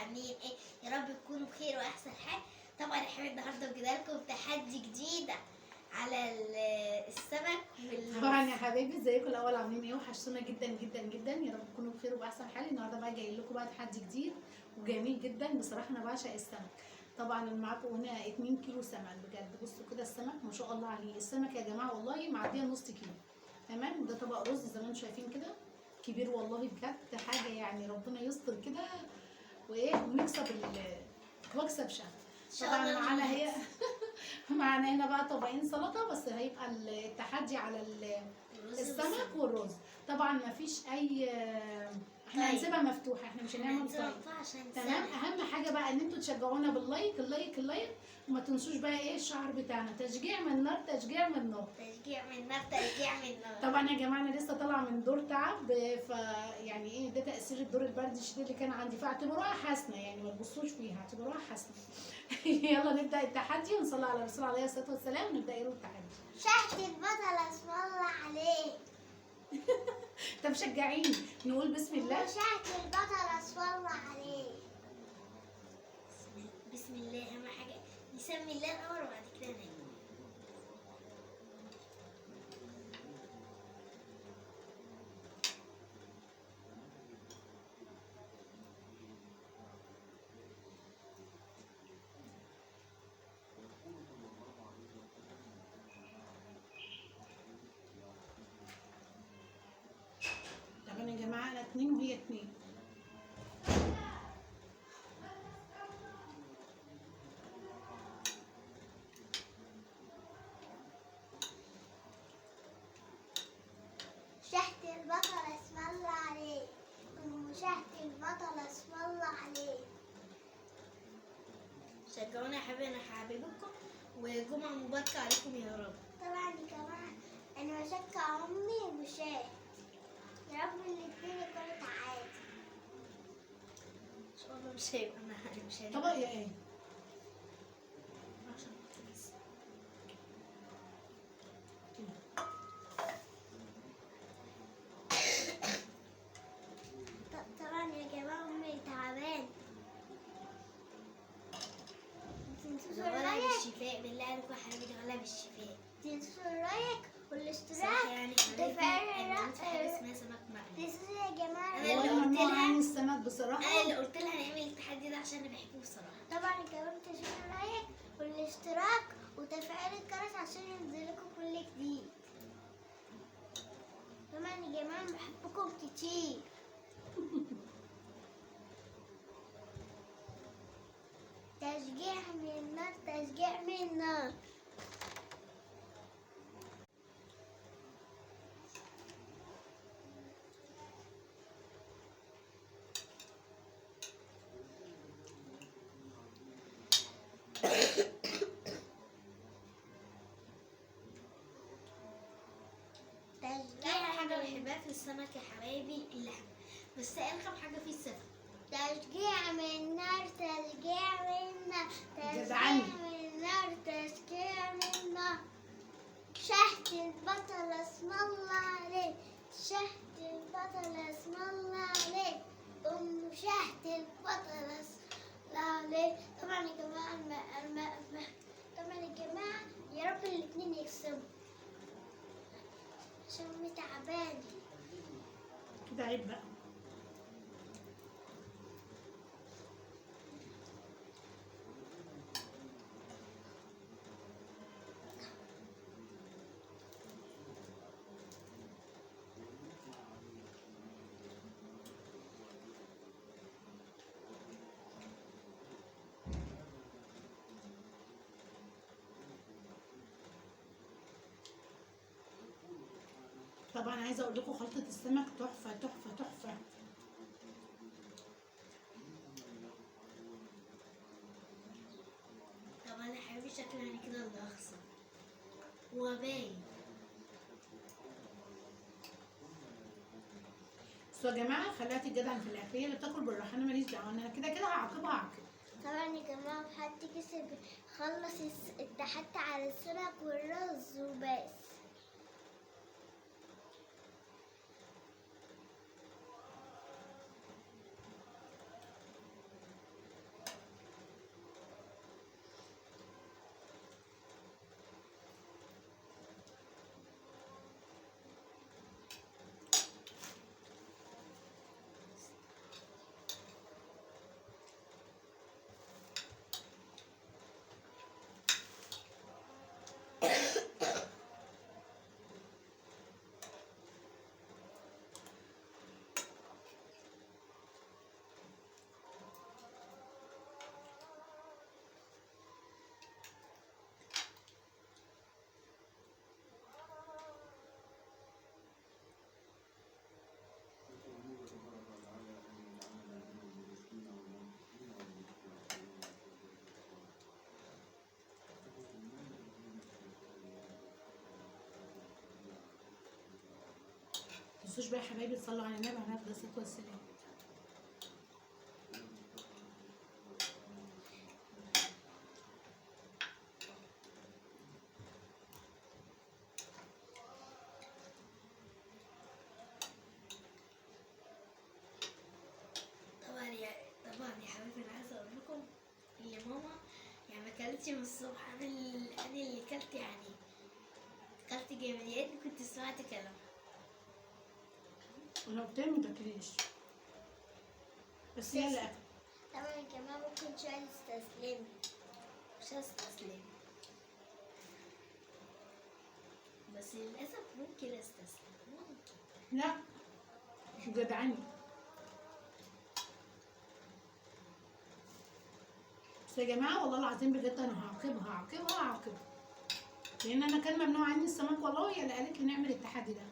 عاملين ايه؟ يا رب تكونوا بخير واحسن حال. طبعا يا حبايبي النهارده جبنا لكم تحدي جديد على السمك طبعا يا حبايبي ازيكم الاول، عاملين ايه؟ وحشتونا جدا جدا جدا، يا رب تكونوا بخير وباحسن حال. النهارده بقى جاي لكم بقى تحدي جديد وجميل جدا. بصراحة انا بعشق السمك. طبعا معاكم هنا 2 كيلو سمك بجد. بصوا كده السمك ما شاء الله عليه، السمك يا جماعة والله معدية نص كيلو. تمام، ده طبق رز زي ما انتم شايفين كده كبير والله بجد، حاجة يعني ربنا يستر كده وايه ونكسب واكسب شهر. طبعا معانا هي معانا هنا بقى طبقين سلطة، بس هيبقى التحدي على السمك والرز. طبعا ما فيش اي، احنا هنسيبها مفتوحة، احنا مش هنعمل طيب. تمام، اهم حاجة بقى ان انتوا تشجعونا بال like ال like ال like، وما تنسوش بقى ايه الشعار بتاعنا، تشجيع من النار تشجيع من النار تشجيع من النار تشجيع من النار. طبعا يا جماعة انا لسه طالعه من دور تعب، فيعني ايه ده تاثير الدور البرد الشديد اللي كان عندي، فاعتبروها حسنه يعني، ما تبصوش فيها، اعتبروها حسنه. يلا نبدا التحدي ونصلي على الرسول عليه الصلاة والسلام ونبدا ايه التحدي. شهد البطل اسم الله عليك. طب شجعيني نقول بسم الله. شهد البطل اسم الله عليك. بسم الله، اهم حاجة نسمي الله الاول وبعد كده ناكل. طبعا يا جماعة انا 2 وهي 2. شهد البطل اسم الله عليك، وشهد البطل اسم الله عليك. شجعونا يا حبايبي، انا حبيبكم، وجمعه مباركة عليكم يا رب. طبعا يا جماعة انا بشجع امي وشهد، يا رب الاثنين يكونوا تعادل. ان شاء الله مش هيبقى مش هيبقى طبق يا ايه؟ طبعا يا جماعة امي تعبان. دعوالها بالشفاء بالله عليكم يا حبايبي، دعوالها بالشفاء. تنسوا ال like والاشتراك يعني وتفعيل اسمها سمك مقلي. تنسوا يا جماعة أنا اللي قلت لها السمك بصراحة، أنا اللي قلت لها نعمل التحدي ده عشان أنا بحبه بصراحة. طبعا يا جماعة تنسوا ال like والاشتراك وتفعيل الجرس عشان ينزلكم كل جديد. طبعا يا جماعة بحبكم كتير. تشجيع من النار تشجيع من النار. حاجة بحبها في السمك يا حبايبي اللحم، بس أرخم حاجة فيه السمك. تشجيع من النار تشجيع من النار تشجيع من النار تشجيع من النار. شهد البطل اسم الله عليك، شهد البطل اسم الله عليك، أم شهد البطل اسم الله عليك. طبعا يا جماعة طبعا يا جماعة يا رب الاتنين يكسبوا عشان أمي تعبانة كده. عيب بقى. طبعا عايزه اقول لكم خلطه السمك تحفة تحفة تحفة. طبعا يا حبيبي شكلها يعني كده اللي اخسر وباين. بصوا يا جماعة خليها تتجدعن في الاكل، هي اللي بتاكل بالراحة، انا ماليش دعوه، انا كده كده هعاقبها عاقب. طبعا يا جماعة حد كسب خلص التحدي على السمك والرز وبس. تنسوش بقى يا حبايبي تصلوا على النبي عليه افضل الصلاة والسلام. طبعا يا حبايبي انا عايزه اقول لكم اللي ماما يعني ما اكلتش من الصبح، انا اللي اكلت، يعني اكلت جامد. يا ريتني كنت سمعت كلام. انا قلت لها ما تاكليش، بس هي اللي اكلت. طبعا يا جماعة ممكن شوية تستسلمي. مش هستسلم، بس للاسف ممكن استسلم، ممكن. لا جدعني. بس يا جماعة والله العظيم بجد انا هعاقبها هعاقبها هعاقبها، لان انا كان ممنوع عني السمك والله، هي اللي قالت لي نعمل التحدي ده.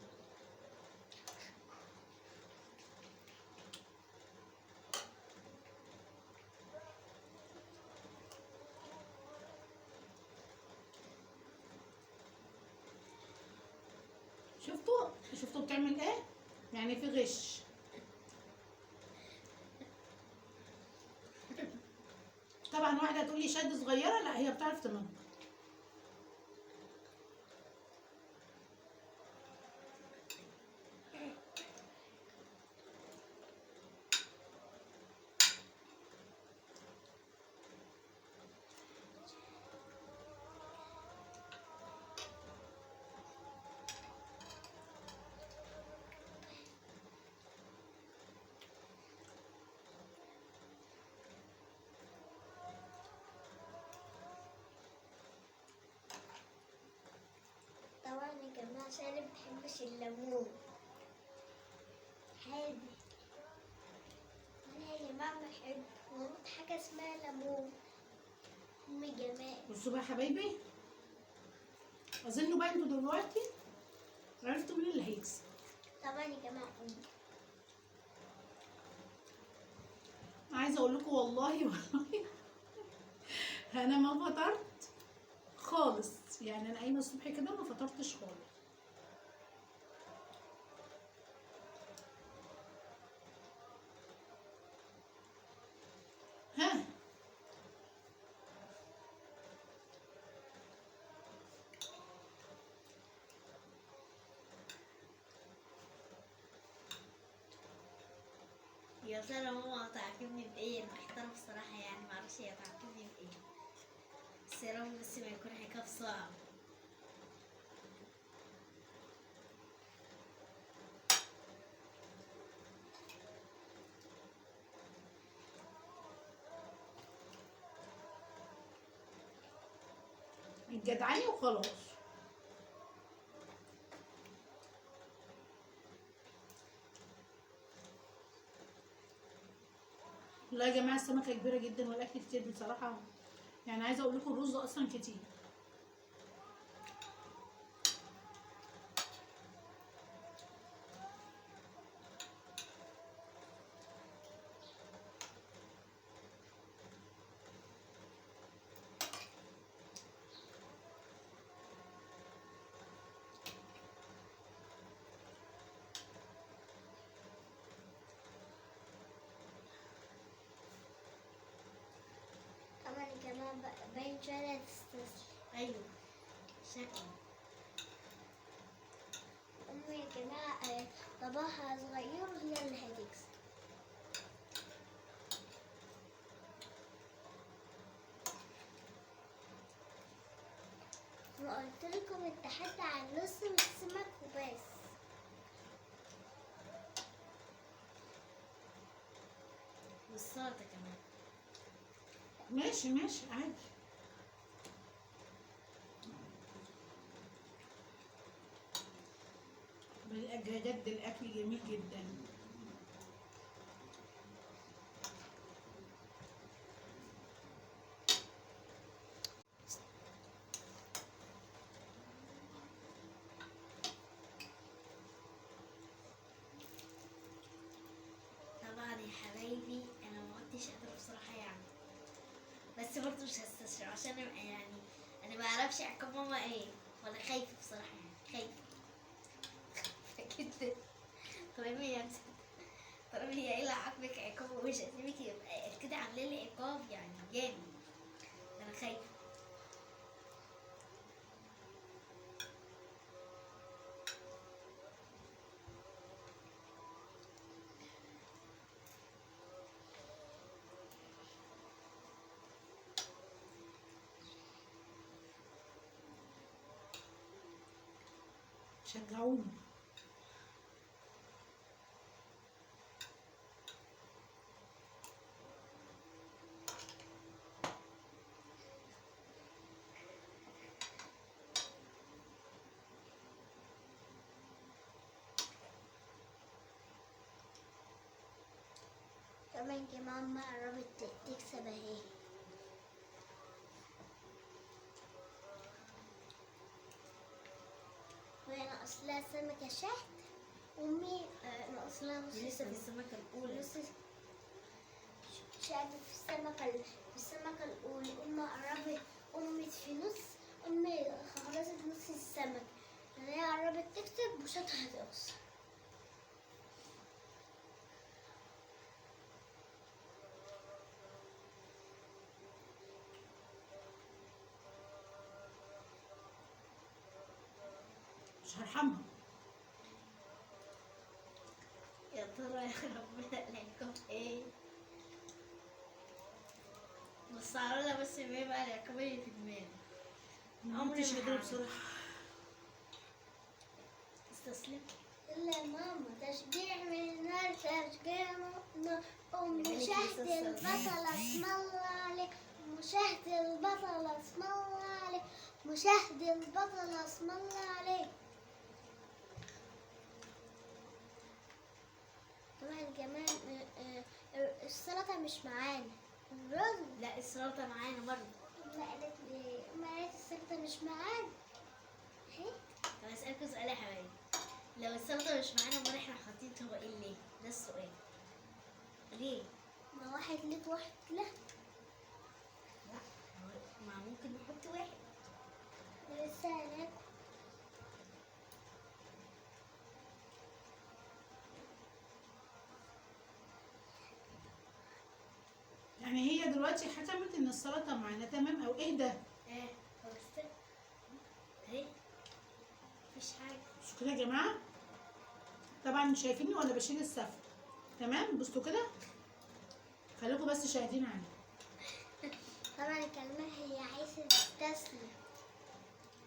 شفتوا بتعمل ايه؟ يعني في غش. طبعا واحدة تقول لي شد صغيرة، لا هي بتعرف تنضف. طبعا يا جماعة عشان انا بحبش الليمون. حلو. انا يا جماعة بحب بموت حاجة اسمها ليمون. أمي جمال. بصوا بقى يا حبايبي، اظن بقى انتوا دلوقتي عرفتوا مين اللي هيكسب. طبعا يا جماعة أمي. عايزه اقول لكم والله والله انا ما فطرت خالص، يعني انا قايمة الصبح كده ما فطرتش خالص. ها يا ترى ماما هتعاقبني بايه؟ انا محتارة بصراحة، يعني معرفش هي هتعاقبني بايه، بس يا رب بس ما يكون عقاب صعب. الجدعاني وخلاص. والله يا جماعة السمكة كبيرة جدا والاكل كتير بصراحة، يعني عايزه اقول لكم الرز اصلا كتير. طبعا يا جماعة باين شوية تستسلم. ايوه شكله. أمي يا جماعة باباها صغير وهي اللي هتكسب. ما قلت لكم التحدي على النص من السمك وبس. والسلطة كمان. ماشي ماشي عادي. بجد الاكل جميل جدا. طبعا يا حبايبي انا ما كنتش قادرة بصراحة يعني، بس برضه مش هستسلم عشان يعني انا ما اعرفش عقاب ماما ايه، وانا خايفة بصراحة، يعني خايفة جدا. طالما هي طالما هي قايله عاقبك عقاب ومش هسيبك، يبقى كده عامله لي عقاب يعني جامد. انا خايفة. شجعوني. طبعا يا ماما قربت تكسب اهي. وهي ناقص لها سمكة شهد، أمي ناقص لها نص لسه في السمكة الأولى. نص شهد في السمكة الأولى. أمي قربت، أمي في نص، أمي خلصت نص السمك، هي قربت تكسب وشهد هتخسر. مش هرحمها. يا ترى يا ربنا العقاب ايه؟ بس على بس ما يبقى العقاب اللي في دماغي. عمري مش قادرة بصراحة. استسلم. يلا يا ماما، تشجيع من النار، تشجيع من النار. أم شهد البطلة اسم الله عليك، أم شهد البطلة اسم الله عليك، أم شهد البطلة اسم الله عليك. طبعا كمان السلطة مش معانا، الرز لا السلطة معانا برضه. ما قالت لي، ما قالت السلطة مش معانا. طب اسألكوا سؤال يا حبايبي، لو السلطة مش معانا امال احنا حاطين طبقين ليه؟ ده السؤال. ليه؟ ما واحد ليك واحد لا. لا ما ممكن نحط واحد. لسه هناكل. يعني هي دلوقتي حكمت ان السلطة معانا تمام او ايه ده؟ ايه خلصت اهي، مفيش حاجة. بصوا كده يا جماعة، طبعا شايفيني وانا بشيل السفه تمام؟ بصوا كده، خليكم بس شاهدين عليا. طبعا كلمة هي عايزه تستسلم.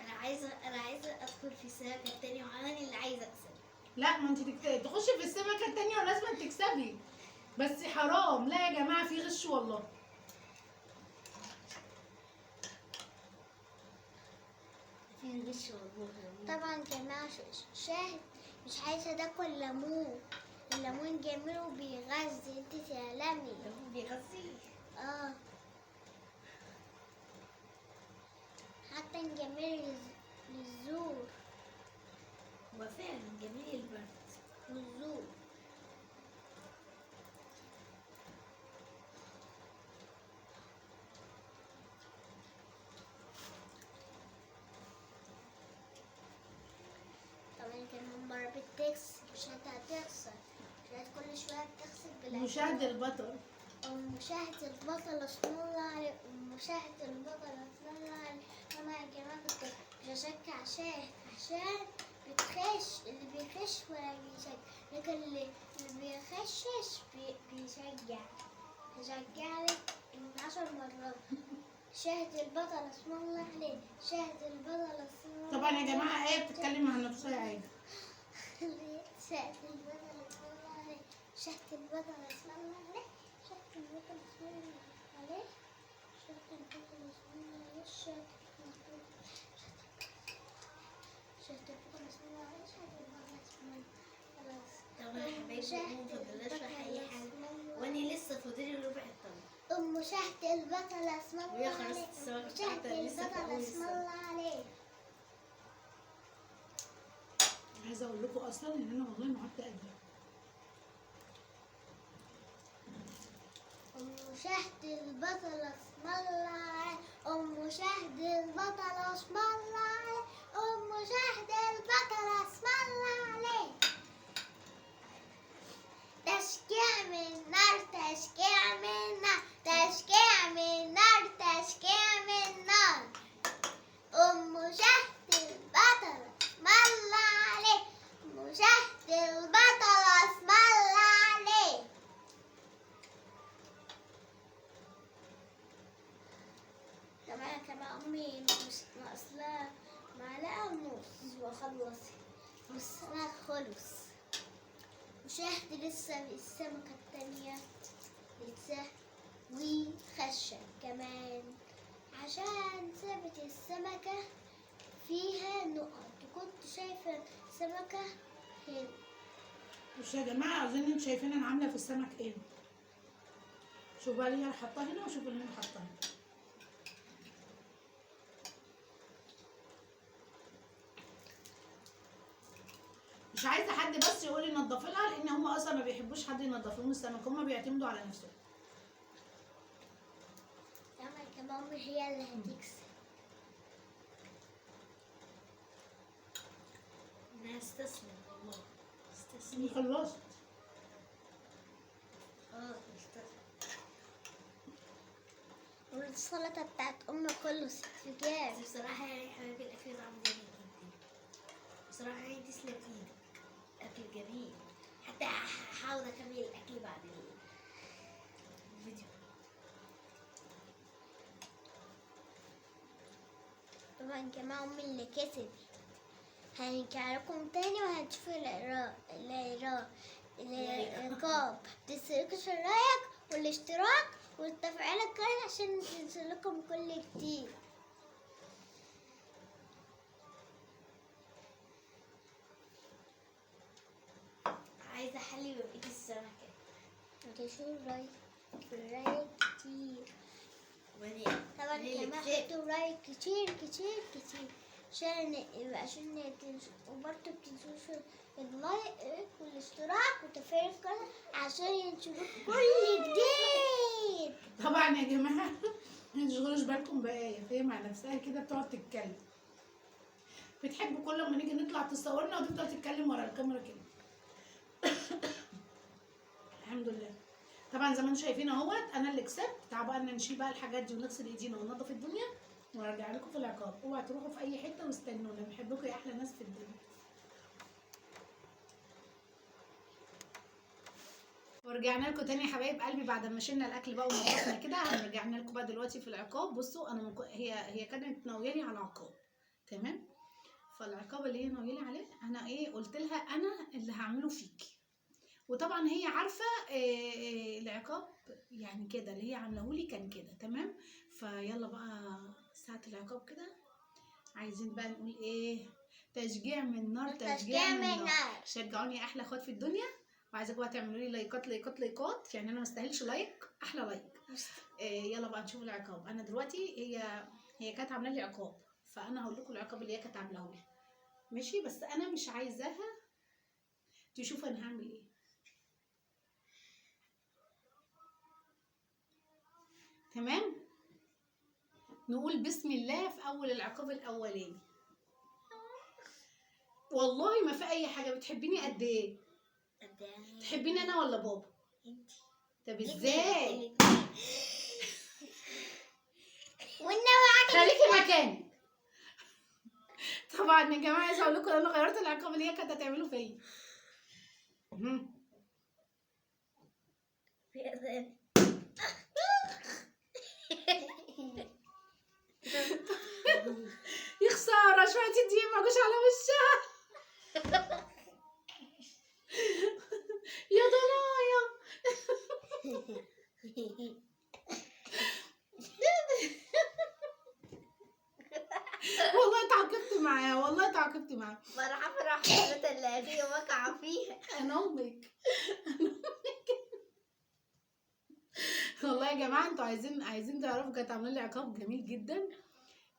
انا عايزه ادخل في السمكة التانية، وانا اللي عايزه اكسب. لا ما انت تخشي في السمكة التانية ولازم تكسبي، بس حرام. لا يا جماعة في غش والله. في غش والله. طبعا جماعة شاهد مش عايزه تاكل ليمون. الليمون جميل وبيغذي، انت تعلمي. الليمون بيغذي؟ اه حتى جميل للزور. هو فعلا جميل البرد والزور. طبعا كمان مرة بتكسب، مش هتخسر، مش كل شوية بتخسر بالعكس. مشاهد البطل، مشاهد البطل اسم الله عليه، مشاهد البطل اسم الله عليه. انا يا جماعة كنت مش هشجع شاهد عشان بتخش، اللي بيخش ولا بيشجع، لكن اللي بيخشش بيشجع. هشجع لك 10 مرات. شاهد البطل اسم الله عليه، شاهد البطل اسم الله. طبعا يا جماعة ايه بتتكلم عن نفسها عادي. شاهد البطل اسم الله عليه، شاهد البطل اسم الله عليه، شاهد البطل اسم الله عليه، شاهد البطل اسم الله عليه، شاهد البطل اسم الله عليه، شاهد البطل اسم الله. خلاص. طبعا يا حبايبي ما فضلناش في اي حاجة، وانا لسه فاضلي ربع الطبق. أم شهد البطل اسم الله عليه، شهد البطل اسم الله عليه. عايزه اقول لكم اصلا ان انا والله ما عدت قادرة. أم شهد البطل اسم الله عليه، أم شهد البطل اسم الله عليه، أم شهد البطل اسم الله عليه. تشجيع من نار، تشجيع من نار، تشجيع من نار، تشجيع من نار. أم شهد البطلة اسم الله عليه، أم شهد البطلة اسم الله عليه. كمان أمي ناقص لها معلقة ونص وأخلص والسمك خلص. وشاهد لسه السمكة التانية لسه وخشة كمان عشان سابت السمكة فيها نقط، وكنت شايفة سمكة هنا. بصوا يا جماعة، اظن انتوا شايفين انا عاملة في السمك ايه. شوفوا اللي انا حاطاه هنا وشوفوا اللي انا حاطاه هنا. مش عايزه حد بس يقول لي نضفي لها، لان هم اصلا ما بيحبوش حد ينضف لهم السمك، هم بيعتمدوا على نفسهم. طبعا كمان هي اللي هتكسب. انا هستسلم والله، استسلم. خلصت خلاص استسلم. والسلطة بتاعت امي خلصت بجد. بس بصراحة يعني حبايبي الاكل طعمه جميل جدا بصراحة، يعني تسلم ايدك، اكل جميل. حتى هحاول اكمل الاكل بعد الفيديو. طبعا كمان امي اللي كسبت. هنرجع لكم تاني وهتشوفوا العقاب. متنسوش ال like والاشتراك والتفعيل الجرس عشان يوصلكم كل جديد. عايزه احلي ببقية السمكة. متنسوش ال like كتير. طبعا كمان حطوا like كتير كتير كتير عشان وبرضه متنسوش ال like والاشتراك وتفعيل الجرس عشان ينشروا كل جديد. طبعا يا جماعة ما تشغلوش بالكم بآية، فهي مع نفسها كده بتقعد تتكلم، بتحب كل ما نيجي نطلع تصورنا وتفضل تتكلم ورا الكاميرا كده. الحمد لله. طبعا زي ما انتم شايفين اهوت انا اللي كسبت. تعالوا بقى نشيل بقى الحاجات دي ونغسل ايدينا وننضف الدنيا وارجع لكم في العقاب. اوعوا تروحوا في اي حتة واستنونا، بحبكم يا احلى ناس في الدنيا. ورجعنا لكم تاني يا حبايب قلبي بعد ما شلنا الاكل بقى ونضفنا كده. هنرجعنا لكم بقى دلوقتي في العقاب. بصوا انا هي كانت ناوية لي على عقاب، تمام؟ فالعقاب اللي هي ناوية لي عليه انا ايه قلت لها انا اللي هعمله فيكي، وطبعا هي عارفه إيه العقاب يعني كده اللي هي عاملاه لي كان كده، تمام؟ فيلا بقى ساعة العقاب كده، عايزين بقى نقول ايه؟ تشجيع من نار، تشجيع من نار. شجعوني يا احلى اخوات في الدنيا، وعايزاكم بقى تعملوا لي لايكات لايكات لايكات، يعني انا ما استاهلش like، احلى like. يلا بقى نشوف العقاب. انا دلوقتي هي كانت عامله لي عقاب، فانا هقول لكم العقاب اللي هي كانت عاملاه لي، ماشي؟ بس انا مش عايزاها تشوف انا هعمل ايه. تمام؟ نقول بسم الله في اول العقاب الاولاني. والله ما في اي حاجة. بتحبيني قد ايه؟ تحبيني انا ولا بابا؟ انتي. طب ازاي؟ خليكي مكانك. طبعا يا جماعة عايزه اقول لكم انا غيرت العقاب اللي هي كانت هتعمله فيا. يا خسارة شوية دي ما جوش على وشها. يا ضنايا. والله تعاقبت معاه، والله تعاقبت معاه. فرحة فرحة اللي هي وقع فيها. انا امك. والله يا جماعة انتوا عايزين تعرفوا كانت عامله لي عقاب جميل جدا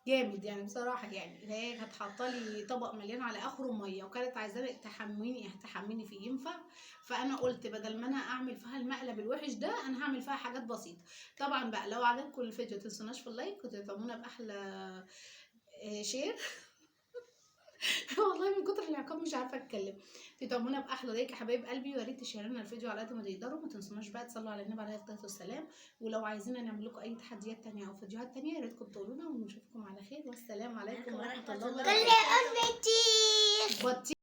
جامد يعني بصراحة. يعني هي كانت حاطه لي طبق مليان على اخره مية، وكانت عايزاني تحميني فيه، ينفع؟ فانا قلت بدل ما انا اعمل فيها المقلب الوحش ده، انا هعمل فيها حاجات بسيطة. طبعا بقى لو عجبكم الفيديو متنسوناش في ال like وتدعمونا باحلى share. والله من كتر العقاب مش عارفه اتكلم. تدعمونا باحلى like يا حبايب قلبي، ويا ريت تشيروا لنا الفيديو على قد ما تقدروا. ما تنسوناش بقى تصلوا على النبي عليه الصلاة والسلام. ولو عايزيننا نعمل لكم اي تحديات تانية او فيديوهات تانية يا ريتكم تقولوا لنا، ونشوفكم على خير. والسلام عليكم ورحمة الله كل وبركاته. أمتي. بطيخ.